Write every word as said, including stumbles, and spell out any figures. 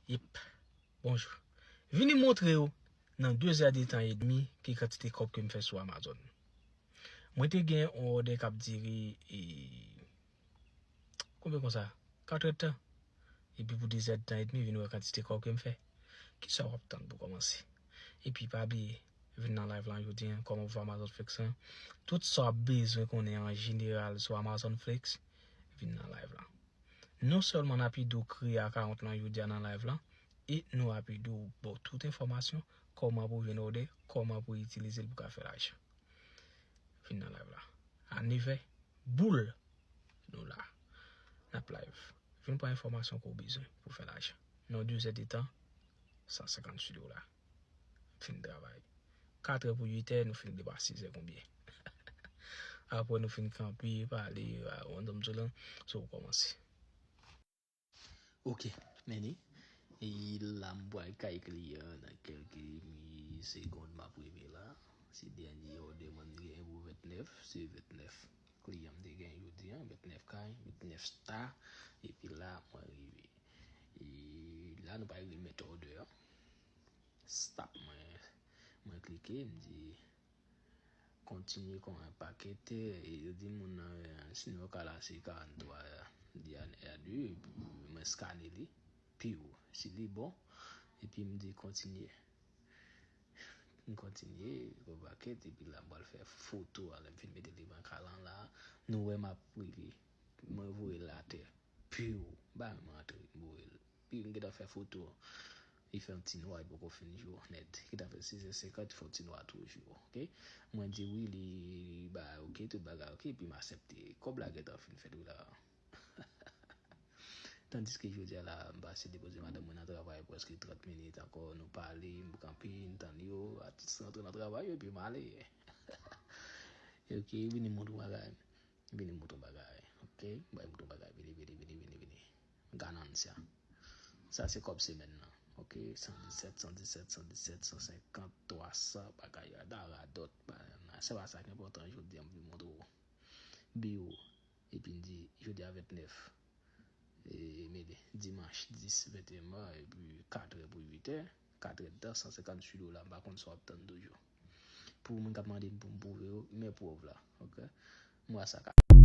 Yep. Bonjou. Vini montre w nan de zè de tan edmi ki kantite kòb ke m fè sou Amazon. Mwen te gen yon òdè k ap dire e, konbyen konsa? Kat èdtan. Epi pou de zè de tan edmi, vin wè kantite kòb ke m fè. Kisa w ap tann pou kòmanse? Epi pa bliye, vin nan live lan jodi an, kòman pou fè Amazon Flex lan. Tout sa w ap bezwen konnen an jeneral sou Amazon Flex, vin nan live lan. Non sèlman n ap ede w kreye akawont lan jodi a nan live lan, e nou ap ede w ba w tout enfòmasyon, kòman pou jwenn òdè, kòman pou itilize l pou ka fè lajan. Vin nan live la. A nevè, boul, nou la. N ap live. Vin pran enfòmasyon ke w bezwen pou fè lajan. Nan de zè de tan, san senkanntuit dola. Fin travay. Kat è pou uit è, nou fin depa sizè konbyen? Apre nou fin kanpe, pale, a, w konn sa m di w lan, so w kòmanse. Ok, men li. E la m pral kay kliyan nan kèlke mi segonn m ap rive la. Se dènye òdè mwen gen pou vennèf, se vennèf kliyan m te gen jodi an, vennèf kay, vennèf star, epi la mwen rive. E la nou pral remèt òdè an. Stop mwen, mwen klike, m di kontinye kon un paquet, e yo di moun nan, e, si nou ka la se karant twa, di a, a de, epi mwen skane li, piw, si li bon, epi m di kontinye. M kontinye, un paquet, epi la m pral fè foto a, lè m fin mete li nan kalan la, nou wè m ap rive, mwen voye l atè, piw, ba m antre, m voye l. Epi m gentan fè foto. Li fè yon ti nwa, li poko fin jou nèt. Li gentan fè sizè senkant, li fè yon ti nwa toujou, ok? Mwen di wi, li ba, ok, tout bagay ok, epi m aksepte. Kòb la gentan fin fèt wi la. Tandiske jodi a la, m pase depoze madanm mwen nan travay prèske trant minit ankò, nou pale, m kanpe, m tann yo, atis rantre nan travay yo, epi m ale. Ok, vini montre w bagay. Vini montre w bagay, ok? Bay montre w bagay, vini, vini, vini, vini, vini. Ganancia. Sa se kòb semèn nan, ok? San disèt, san disèt, san disèt, san senkant, twa san, bagay la, da radòt, ba, se pa sa ki enpòtan, jodi a, m vin montre w. Biwo. Epi m di, jodi a vennèf. E, men dimanch dis, venteyen mwa, epi kat è pou uit è, kat è tan, san senkanntuit dola, m pa konn sa w ap tann toujou. Pou moun k ap mande m pou m pwouve yo, men prèv la, ok? Mwa sa ka.